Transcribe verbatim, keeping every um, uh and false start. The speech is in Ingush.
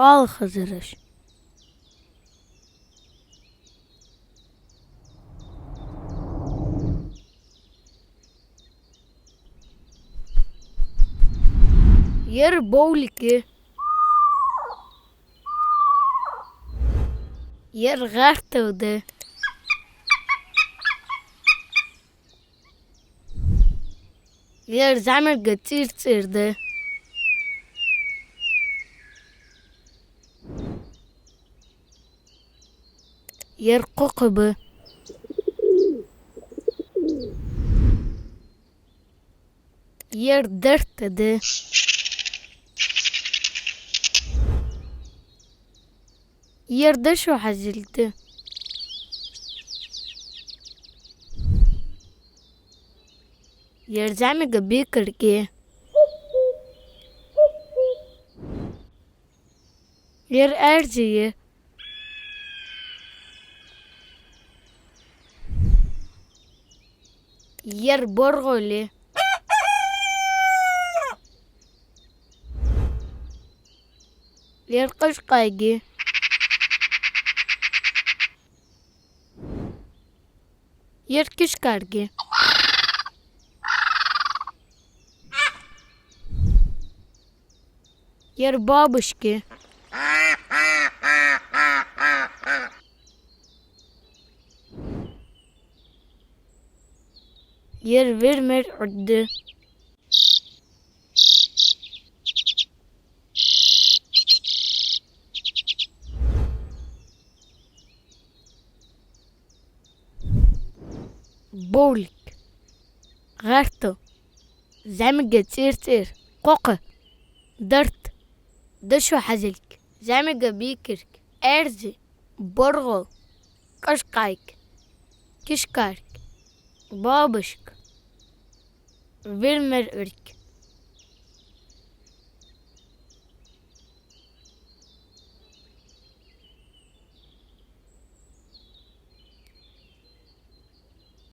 оалахазараш. Ер Бовлик я. Ер гӀертал да. Ер зӀамига цӀир-цӀир да. Ер кхокха ба. Ер дарт да. Ер дошо хьазилг да. Ер зӀамига бикарг я. Ер аьрзи я. Ер боргӀал я. Ер къажкъайг я. Ер кишкарг я. Ер бабушка я. Ер вир-мир Ӏург да. Бовлик, гӀертал, зӀамига цӀир-цӀир, кхокха, дарт, дошо хьазилг, зӀамига бикарг, аьрзи, боргӀал, къажкъайг, кишкарг, бабушка, вир-мир Ӏург.